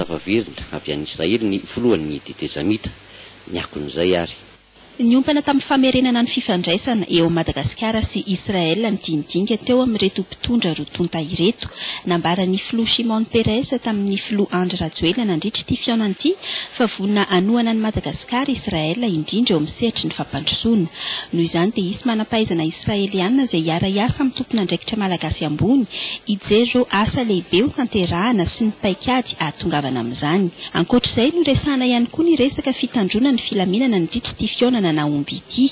tafaverina avy any Israely ny filohan'ny tetezamita. Ny akon'izay ary. Niompana tamin'ny famerenana ny fifandraisana eo amin'i Madagasikara sy Israel ny dinidinika teo amin'ireto mpitondra roa tonta ireto. Nambaran'ny filoha Shimon Peres tamin'ny filoha Andry Rajoelina nandritra ity fihaonana ity fa vonona hanohana an'i Madagasikara Israel indrindra eo amin'ny sehatry ny fampandrosoana. Noho izany dia hisy manam-pahaizana israeliana izay hiara-hiasa amin'ny tompon'andraikitra malagasy ambony hijery ireo asa lehibe ho tanterahana sy ny paikady hahatongavana amin'izany. Ankoatra izay, noresahana ihany koa ny resaka fitandroana ny filaminana nandritra ity fihaonana nahomby ity.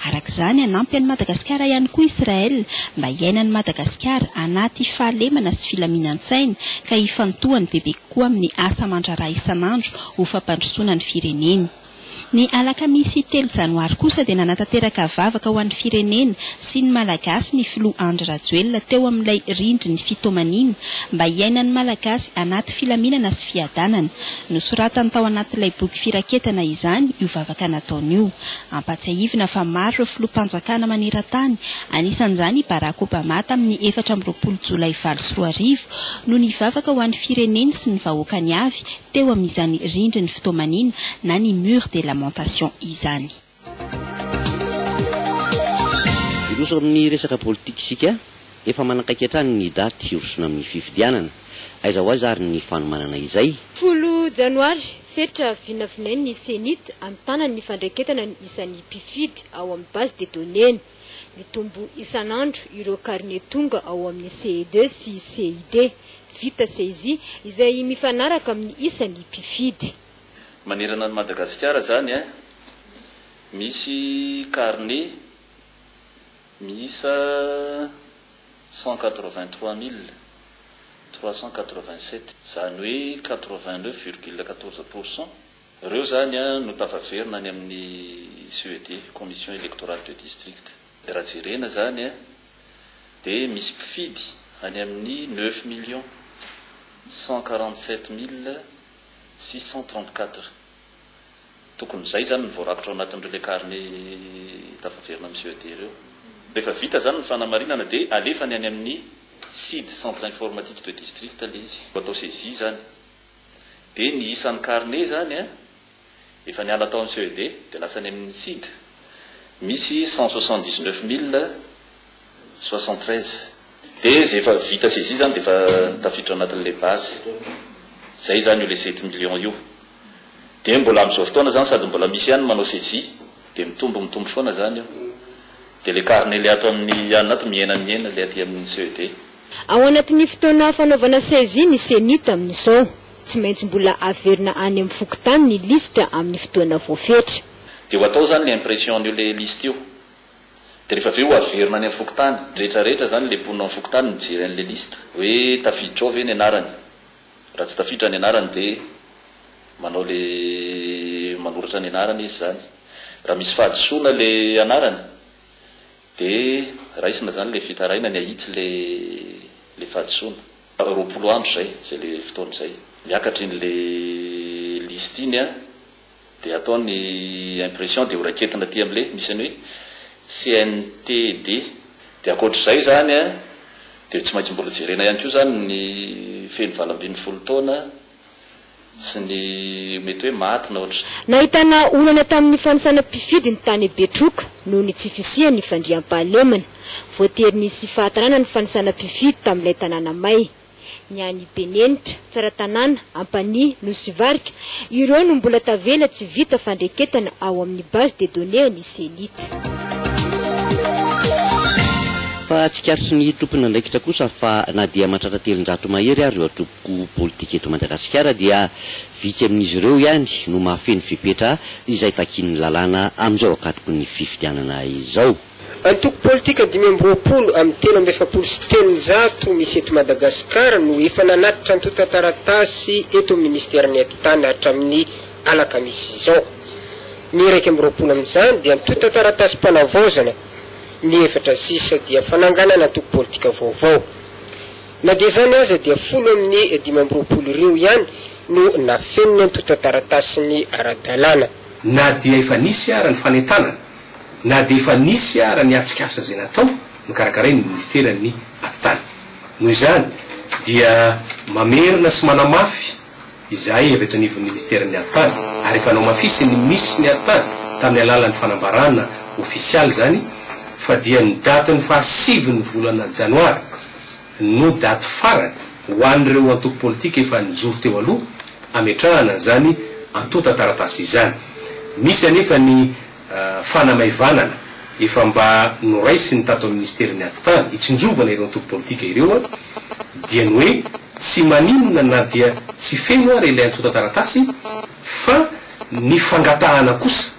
Araka izany, hanampy an'i Madagasikara ihany koa Israel mba hiainan'i Madagasikara anaty fahalemana sy filaminan-tsaina ka hifantohany bebe kokoa amin'ny asa aman-draharaha isan'andro ho fampandrosoana ny fireneny. Ny alakamisy telo janoary kosa dia nanatanteraka vavaka ho an'ny firenena sy ny Malagasy ny filoha Andry Rajoelina teo amin'ilay rindrin'ny fitomanina mba hiainan'ny Malagasy anaty filaminana sy fiadanana. Nosoratany tao anatin'ilay boky firaketana izany io vavaka nataony io. Ampatsiahivina fa maro ireo filoham-panjakana maneran-tany, anisan'izany i Barack Obama tamin'ny 24 jolay 2008 no nivavaka ho an'ny fireneny sy ny vahoakany avy teo amin'izany rindrin'ny fitomanina na ny mur des lamentations izany. Hiroso amin'ny resaka politika isika, efa manakaiky hatrany ny daty hirosoana amin'ny fifidianana. Aiza ho aiza ary ny fanomanana izay? Folo janoary, fetra vinavinain'ny Cenit hamitana ny fandraiketana ny isan'ny mpifidy ao amin'ny base de données-ny. Mitombo isan'andro ireo karne tonga ao amin'ny CE2 sy CID, vita saisie, izay mifanaraka amin'ny isan'ny mpifidy. Manerana an'i Madagasikara izany, misy carnet miisa 183 387, izany hoe 89,14 pourcent Ireo izany no tafaverina any amin'ny CED, Commission Electorale de District. Raha jerena izany dia misy mpifidy any amin'ny 9 147 634. Tokony izay izany no voarakitra ao anatin'ireo ilay carnet tafaverina amin'ny CED ireo. Rehefa vita izany ny fanamarinana dia alefany any amin'ny CID, Centre Informatique de District, ilay izy. Atao saisie izany. Dia ny isan'ny carnet izany an, efa niala tao amin'ny CED dia lasa any amin'ny CID, misy 179 073. Dia izay efa vita saisie izany dia efa tafiditra ao anatin'ilay base. Izay izany io ilay sept millions io. Dia mbola amin'izao fotoana izany sady mbola misy ihany ny manao saisie, dia mitombo mitombo foana izany io. Dia ilay carnet ilay ato amin'ny anona ato mihena mihena ilay aty amin'ny CED. Ao anatin'ny fotoana fanaovana saisie ny Cenit amin'izao. Tsy maintsy mbola averina any amin'ny fokontany ny lisitra amin'ny fotoana voafetra. Dia ho atao izany ny impression an'io le liste io. Dia rehefa avy eo ho averina any amin'ny fokontany. Rehetra rehetra izany le mponina ao amin'ny fokontany mijery an'le liste. Hoe tafiditra ao ve ny anarany. Raha tsy tafiditra ny anarany dia manao le manoratra ny anarany izy izany. Raha misy fahadisoana le anarany Dia raisina izany ilay fitarainany ahitsy ilay ilay fahadisoana. 20 andro izay, izay ilay fotoana izay. Miakatra iny ilay liste iny an, dia atao ny impression dia ho raiketina aty amin'ilay misy ny hoe CNTD. Dia ankoatr'izay izany an, dia tsy maintsy mbola jerena ihany koa izany ny feno 18 taona. sy ny mety hoe maty na ohatr. Nahitana olana tamin'ny fanisana mpifidy ny tany Betroka noho ny tsy fisian'ny fandriampahalemana. Voatery nisy fahatarana ny fanisana mpifidy tamin'ilay tanàna may. Ny any Benenitra, Tsaratanàna, Ampanihy, Nosy Varika, ireo no mbola tavela tsy vita fandreketana ao amin'ny base de données an'ny Cenit. Fa tsikaritry ny tompon'andraikitra kosa fa na dia mahatratra 300 mahery ary io antoko politika eto Madagasikara dia vitsy amin'izy ireo ihany no mahafeno fepetra izay takian'ny lalàna amin'izao ankatoky ny fifidianana izao. Antoko politika 25 amin'ny 343 misy eto Madagasikara no efa nanatitra antontan-taratasy eto amin'ny minisiteran'ny Atitany hatramin'ny alakamisy izao. Ny 21 amin'izany dia antontan-taratasim-panavaozana, ny efatra sisa dia fananganana antoko politika vaovao. Na dia izany aza dia folo amin'ny 25 ireo ihany no nafeno ny antontan-taratasiny ara-dalàna. Na dia efa nisy ara ny fanentanana, na dia efa nisy ara ny atrikasa izay natao, nokarakarain'ny Minisiteran'ny Atitany. Noho izany dia mamerina sy manamafy. Izahay avy eto anivon'ny Minisiteran'ny Atitany ary efa nohamafisin'ny Minisitry ny Atitany tamin'ny alalan'ny fanambarana ofisialy izany fa dia ny datin'ny fahasivin'ny volana janoary no daty farany ho an'ireo antoko politika efa nijoro teo aloha hametrahana an'izany antontan-taratasy izany. Misy anefa ny fanamaivanana efa mba noraisiny tato amin'ny Minisiterin'ny Atitany hitsinjovana ireo antoko politika ireo dia ny hoe tsy maninona na dia tsy feno ary ilay antontan-taratasy fa ny fangatahana kosa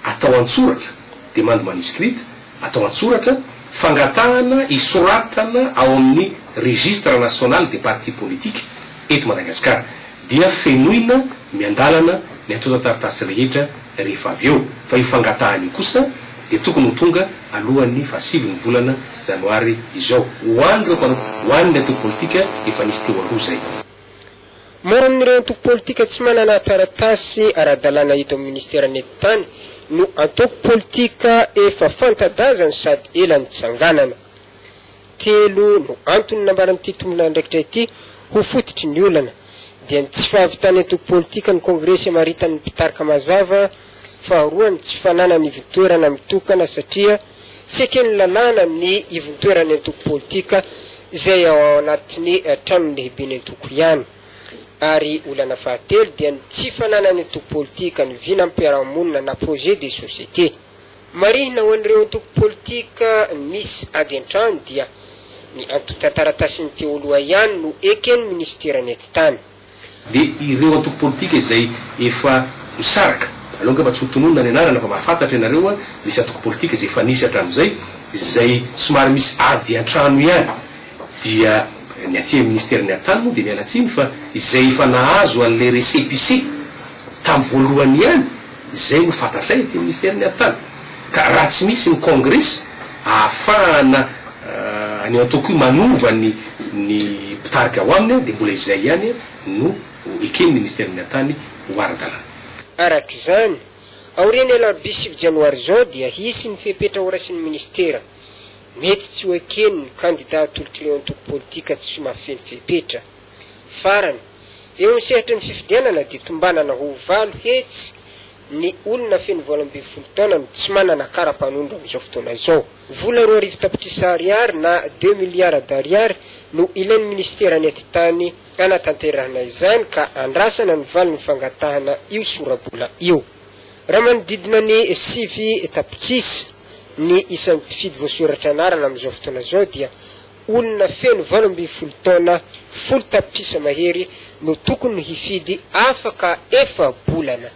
atao an-tsoratra, demande manuscrite, atao an-tsoratra, fangatahana hisoratana ao amin'ny Registre national des partis politiques eto Madagasikara dia fenoina miandalana ny antontan-taratasy rehetra rehefa avy eo, fa io fangatahana io kosa dia tokony ho tonga alohan'ny fahasivin'ny volana janoary izao, ho an'ireo mpanao, ho an'ny antoko politika efa nisy teo aloha izay. Maro amin'ireo antoko politika tsy manana taratasy ara-dalàna eto amin'ny minisiteran'ny Atitany no antoko politika efa fanta-daza no sady ela nitsanganana. Telo no antony nambaran'ity tompon'andraikitra ity ho fototry ny olana, dia ny tsy fahavitan'ny antoko politika ny kongresy hamaritan'ny mpitarika mazava, faharoa ny tsy fananany ivontoerana mitokana satria tsy eken'ny lalàna ny ivontoeran'ny antoko politika izay ao anatin'ny tranon'ny lehiben'ny antoko ihany, ary olana fahatelo dia ny tsy fananan'ny antoko politika ny vinam-piarahamonina na projet de société. Marihina ho an'ireo antoko politika misy ady an-trano dia ny antontan-taratasin'ny teo aloha ihany no eken'ny minisiteran'ny Atitany. Dia ireo antoko politika izay efa misaraka, aleo angamba tsy ho tononina ny anarana fa mahafantatra ianareo, misy antoko politika izay efa nisy hatramin'izay, izay somary misy ady an-trano ihany, dia ny aty amin'ny minisiteran'ny Atitany moa dia miala tsiny fa izay efa nahazo an'ilay récépissé tamin'ny voalohany ihany, Izay no fantatray aty amin'ny Minisiteran'ny Atitany. Ka raha tsy misy ny kongresy ahafahana an'io antoko io manova ny ny mpitarika ao aminy dia mbola izay ihany no eken'ny Minisiteran'ny Atitany ho ara-dalàna. Araka izany, aorian'ny alarobia 9 janoary izao dia hisy ny fepetra horaisin'ny Minisitera. Mety tsy ho eken'ny kandida atolotr'ireo antoko politika tsy mahafeno fepetra. Farany, eo amin'ny sehatry ny fifidianana dia tombanana ho 800 ny olona feno 18 taona no tsy manana kara-panondro amin'izao fotoana izao. Vola 2000 tapitrisa ariary na deux milliards d'ariary no ilain'ny minisiteran'ny atitany hanatanterahana izany ka andrasana ny valin'ny fangatahana io sora-bola io. Raha manodidina ny 9 tapitrisa ny isan'ny mpifidy voasoratra anarana amin'izao fotoana izao dia olona feno 18 taona 10 tapitrisa mahery no tokony hifidy afaka efa-bolana.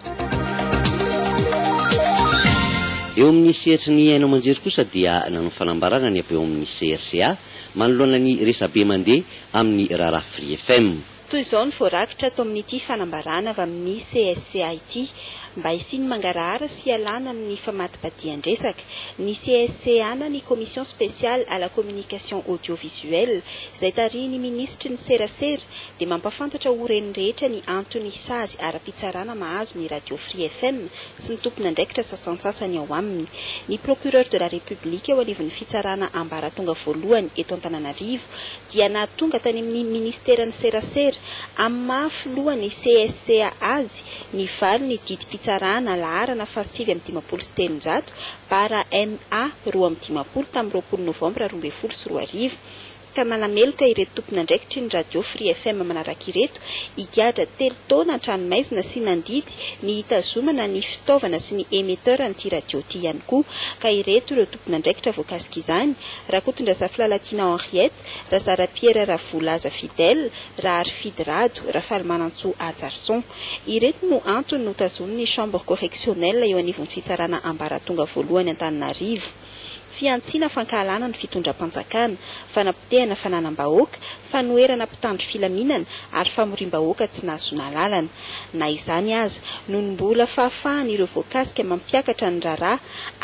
Eo amin'ny sehatry ny haino aman-jery kosa dia nanao fanambarana ny avy eo amin'ny CSCA manoloana ny resabe mandeha amin'ny raharaha Free FM. Toy izao ny voarakitra ato amin'ity fanambarana avy amin'ny CSCA ity: mba hisian'ny mangarahara sy hialana amin'ny famadibadian-dresaka, ny CSCA na ny Commission Spéciale à la Communication Audiovisuelle izay tarihin'ny minisitry ny serasera dia mampafantatra ho ren'ny rehetra ny antony sazy ara-pitsarana mahazo ny radio Free FM sy ny tompon'andraikitra sasantsasany ao aminy. Ny procureur de la République eo anivon'ny fitsarana ambaratonga voalohany eto Antananarivo dia nahatonga tany amin'ny ministeran'ny serasera amin'ny maha filohan'ny CSCA azy ny valin'ny didim-pitsarana laharana faha-359 bara MA 52 tamin'ny 20 novambra 2012 ka nanameloka ireto tompon'andraikitry ny radio Free FM manaraka ireto higadra 3 taona an-tranomaizina sy nandidy ny hitazomana ny fitaovana sy ny émetteur an'ity radio ity ihany koa. Ka ireto ireo tompon'andraikitra voakasika izany: Rakotondrazafy Lalatiana Henriette, Razara Pierre, Ravolaza Fidèle, Raharifidy Rado, Rafalimanantsoa Hajarson. Ireto no antony notazonin'ny chambre correctionnelle eo anivon'ny fitsarana ambaratonga voalohany Antananarivo: fihantsiana fankahalana ny fitondram-panjakana, fanapotehana fananam-bahoaka, fanoherana mpitandro filaminana ary famorim-bahoaka tsy nahazoana alalana. Na izany aza, noho ny mbola fahafahana ireo voakasika mampiakatra ny raharaha,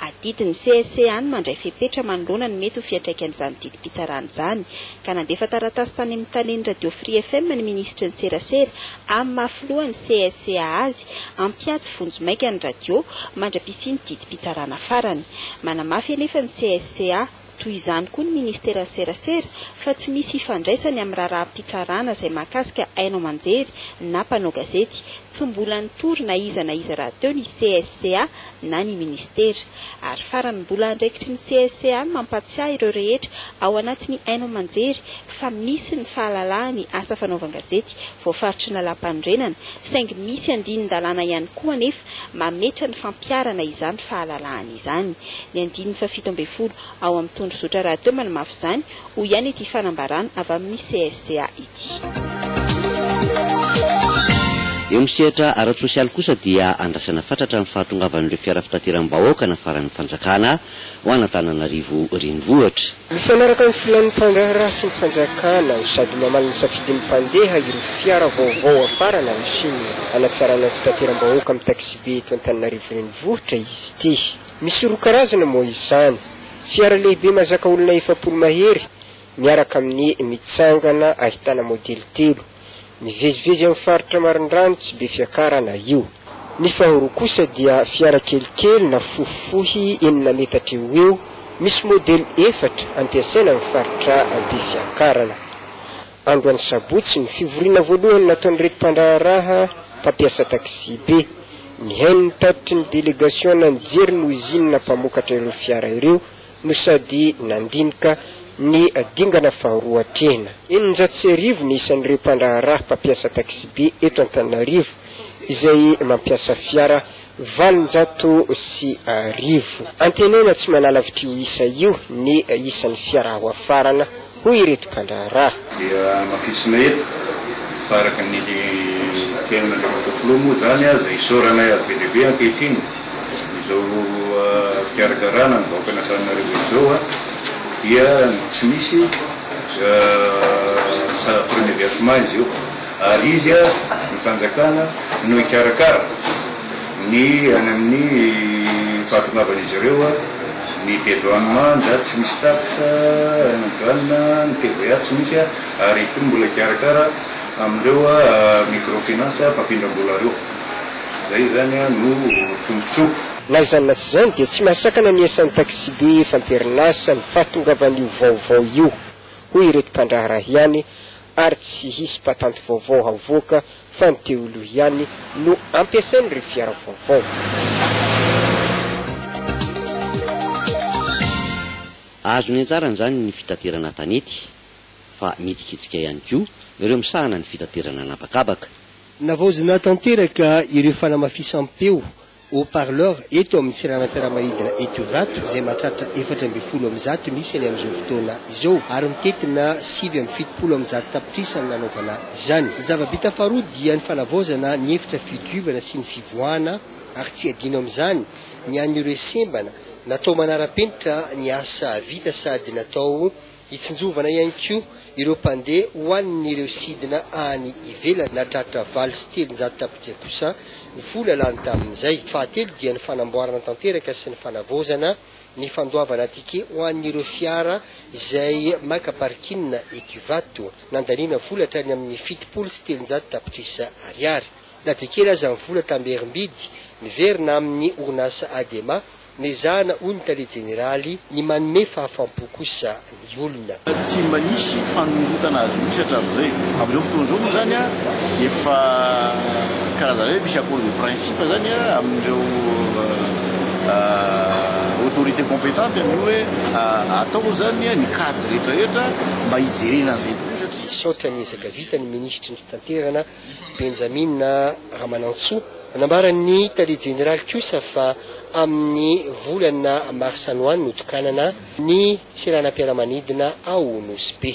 adidin'ny CSCA ny mandray fepetra manoloana ny mety ho fiantraikan'izany didim-pitsarana izany, ka nandefa taratasy tany amin'ny talen'ny radio Free FM ny minisitry ny serasera amin'ny maha filohan'ny CSCA azy hampiato vonjimaika ny radio mandra-pisian'ny didim-pitsarana farany. Manamafy anefa ny CSCA. Toy izany koa ny ministeran'ny serasera fa tsy misy ifandraisany amin'ny raharaham-pitsarana izay mahakasika haino aman-jery na mpanao gazety. Tsy mbola nitory na iza na iza rahateo ny CSCA na ny ministera. Ary farany mbola andraikitry ny CSCA ny mampatsiahy ireo rehetra ao anatin'ny haino aman-jery fa misy ny fahalalahan'ny asa fanaovan-gazety voafaritry ny lalàmpanorenana saingy misy andinin-dalàna ihany koa anefa mametra ny fampiharana izany fahalalahana izany. Ny andininy faha-17 ao amin'ny tondrozotra rahateo manamafy izany, hoy ihany ity fanambarana avy amin'ny CSCA ity. Eo amin'ny sehatra ara-tsosialy kosa dia andrasana fatratra ny fahatongavan'ireo fiara fitateram-bahoaka nafaran'ny fanjakana ho an'Antananarivo Renivohitra. Mifanaraka amin'ny filan'ny mpandraharaha sy ny fanjakana no sady mamaly ny safidin'ny mpandeha ireo fiara vaovao hafarana any Chine. Hanatsarana ny fitateram-bahoaka amin'ny taksibe eto Antananarivo Renivohitra izy ity. Misy roa karazana moa izany, fiara lehibe mahazaka olona 40 mahery miaraka amin'ny mitsangana ahitana modely telo, mivezivezy amin'ny faritra marindrano tsy be fiakarana io. Ny faharoa kosa dia fiara kelikely na fohifohy enina metatra eo ho eo, misy modely efatra ampiasaina amin'ny faritra be fiakarana. Androany sabotsy ny fivoriana voalohany nataon'ireto mpandraharaha mpampiasa taxi-be. Nihaino ny tatitry ny delegasiona nijery ny ozinina mpamokatra ireo fiara ireo no sady nandinika ny dingana faharoa atrehina. 1600 ny isan'ireo mpandraharaha mpampiasa taxi-be eto Antananarivo izay mampiasa fiara 1800. Antenaina tsy manalavitr'io isa io ny isan'ny fiara ho afarana, hoy ireto mpandraharaha. Dia hamafisina eto fa araka ny tenin'Andriamatoa Filoha moa izany aza isaoranay azy be dia be ankehitriny izao fikarakarana ny vahoakan'Antananarivo izao dia tsy misy premier versement izy io ary izy ny fanjakana no hikarakara ny any amin'ny fahatongavan'izy ireo ny dédouanement ndra tsy misy taxe any douane ny TVA tsy misy ary koa mbola hikarakara amin'ireo microfinance mpampindram-bola ireo. Izay izany no tombontsoa. Na izany na tsy izany dia tsy mahasakana ny asan'ny taksibe efa am-perinasa ny fahatongavan'io vaovao io, hoy ireto mpandraharaha ihany ary tsy hisy patanty vaovao havoaka fa ny teo aloha ihany no ampiasain'ireo fiara vaovao. Azo ny anjarany izany ny fitaterana an-tanety fa mihetsiketsika ihany koa ireo misahana ny fitaterana an'habakabaka. Navaozina tanteraka ireo fanamafisam-peo, haut-parleurs, eto amin'ny seranam-piaramanidina eto Ivato, izay mahatratra 114 ny isany amin'izao fotoana izao, ary mitentina 179 tapitrisa ny nanaovana izany. Ny zava-bita faharoa dia ny fanavaozana ny efitra fidiovana sy ny fivoahana, ary tsy adino amin'izany ny an'ireo sembana, natao manara-penitra ny asa vita sady natao Hitsinjovana ihany koa ireo mpandeha ho an'ireo sidina any ivelany. Nahatratra 308 tapitrisa kosa ny vola lany tamin'izay. Fahatelo dia ny fanamboarana tanteraka sy ny fanavaozana ny fandoavana ticket ho an'ireo fiara izay maka parking eto Ivato. Nandaniana vola hatrany amin'ny 370 tapitrisa ariary. Na dia kely aza ny vola tamberim-bidy miverina amin'ny orinasa Adema Nezahana, hoy ny tale jeneraly, ny manome fahafam-po kosa ny olona. Tsy mba nisy fanorotana azy mihitsy hatramin'izay. Amin'izao fotoana izao moa izany dia efa karazana hoe misy accord de principe izany amin'ireo autorités compétentes amin'ny hoe atao izany ny kajy rehetra rehetra mba hijerena an'izay tokoa satria. Nisaotra ny ezaka vita ny minisitry ny fitaterana, Benjamina Ramanantsoa. Nambaran'ny tale jeneraly kosa fa amin'ny volana marsa any ho any no tokanana ny seranam-piaramanidina ao Nosy Be.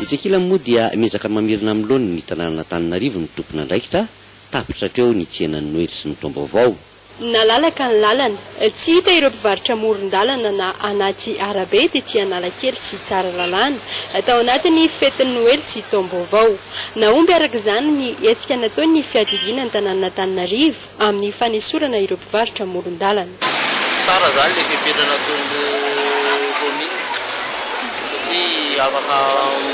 Etsy ankilany moa dia miezaka mamerina amin'ny laoniny ny tanànan'Antananarivo ny tompon'andraikitra, tapitra hatreo ny tsenan'ny Noely sy ny taom-baovao. Nalalaka ny lalana. Tsy hita ireo mpivarotra amoron-dalana na anaty arabe tety Analakely sy Tsaralalàna, tao anatin'ny fetin'ny Noely sy Taom-baovao. Nahomby araka izany ny hetsika nataon'ny fiadidiana ny tanànan'Antananarivo amin'ny fanesorana ireo mpivarotra amoron-dalana. Tsara zany le fepetra nataon'ny commune. Satria afaka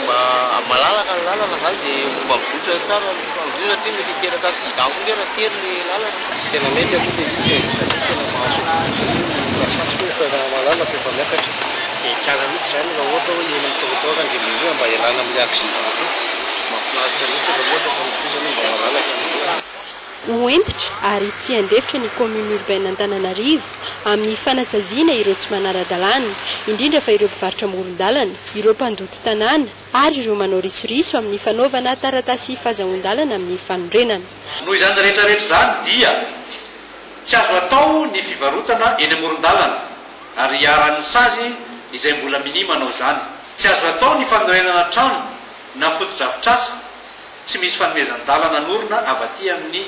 mba malalaka ny lalana zany dia mba mizotra tsara ny fifamoivoizana satria mety hiteraka accident koa nge raha tery le lalana. Tena mety aloha le izy e, satria tena mahasoa kokoa satria ny lasantsy koa efa malalaka efa miakatra dia tsara mihitsy izany raha ohatra hoe eny amin'ny trottoir nge le olona mba ialana amin'ilay accident koa, mahafinaritra mihitsy raha ohatra ka notohizana hoe mba malalaka ny lalana. Ho hentitra ary tsy handefitra ny Commune Urbaine Antananarivo amin'ny fanasaziana ireo tsy manara-dalàna, indrindra fa ireo mpivarotra amoron-dalana, ireo mpandoto tanàna ary ireo manao risoriso amin'ny fanaovana taratasy fazahoan-dalana amin'ny fanorenana. Noho izany rehetra rehetra izany dia tsy azo atao ny fivarotana eny amoron-dalana ary iharan'ny sazy izay mbola minia manao izany. Tsy azo atao ny fanorenana trano na fotodrafitrasa Tsy misy fanomezan-dalana anorina avy aty amin'ny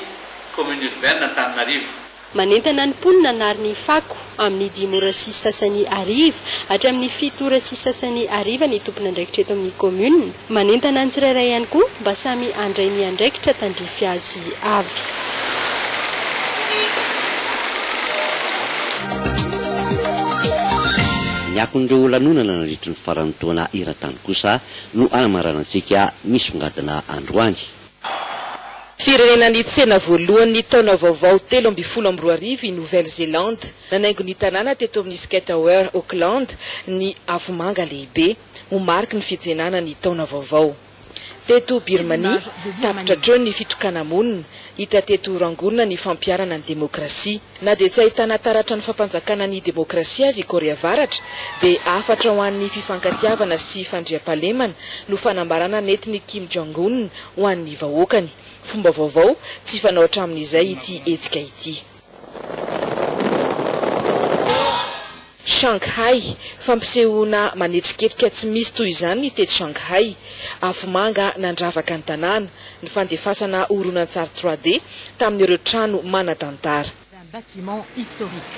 Commune Urbaine Antananarivo. Manentana ny mponina hanary ny fako amin'ny dimy ora sy sasany hariva hatramin'ny fito ora sy sasany hariva ny tompon'andraikitra eto amin'ny Commune. Manentana ny tsirairay ihany koa mba samy handray ny andraikitra tandrify azy avy. Ny akon'ireo lanonana nandritry ny faran'ny taona eran-tany kosa no hanamaranantsika ny songadina androany. Firenena nitsena voalohany ny taona vaovao 2013 i Nouvelle-Zélande. Nanaingo ny tanàna teto amin'ny Sky Tower Auckland ny afomanga lehibe, ho mariky ny fitsenana ny taona vaovao. Teto Birmanie, tapitra hatreo ny fitokana-monina. Hita teto Rangoon ny fampiharana ny demokrasia. Na dia tsy ahitana taratra ny fampanjakana ny demokrasia aza i Korea Avaratra, dia hafatra ho an'ny fifankatiavana sy fandriampahalemana no fanambarana nentin'i Kim Jong-un ho an'ny vahoakany. Fomba vaovao tsy fanao hatramin'izay ity hetsika ity. Shanghai, Fampisehoana manetriketrika tsy misy toy izany ny teto Shanghai. Afomanga nandravaka ny tanàna, ny fandefasana horonantsary trois D tamin'ireo trano manan-tantara. d'un bâtiment historique.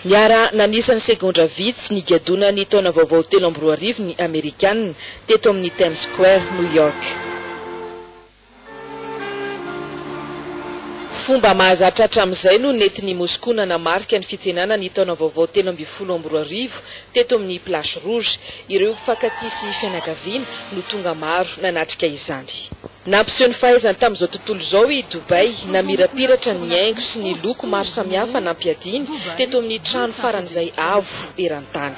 Niara-nanisa ny segondra vitsy nigadona ny taona vaovao 2003 ny Amerikana teto amin'ny Times Square, New York. Fomba mahazatra hatramin'izay no nentin'i Moskoa nanamarika ny fitsenana ny taona vaovao 2013 teto amin'ny Place Rouge. Ireo mpifankatia sy fianakaviana no tonga maro nanatrika izany. Nampiseho ny fahaizany tamin'izao tontolo izao i Dubai, namirapiratra ny haingo sy ny loko maro samihafa nampiadiany teto amin'ny trano faran'izay avo eran-tany.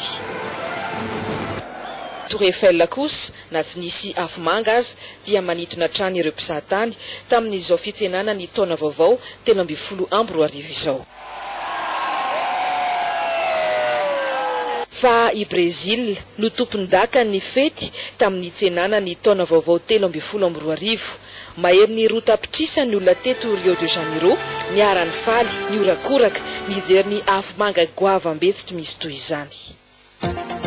Tour Eiffel kosa, na tsy nisy afomanga aza, dia manintona hatrany ireo mpizahatany tamin'izao fitsenana ny taona vaovao 2013 izao. Fa i Brezila no tompon-dakan'ny fety tamin'ny nitsenana ny taona vaovao 2013. Maherin'ny roa tapitrisa ny olona teto Rio de Janeiro niara-nifaly, nihorakoraka, nijery ny afomanga goavam-be tsy misy toy izany.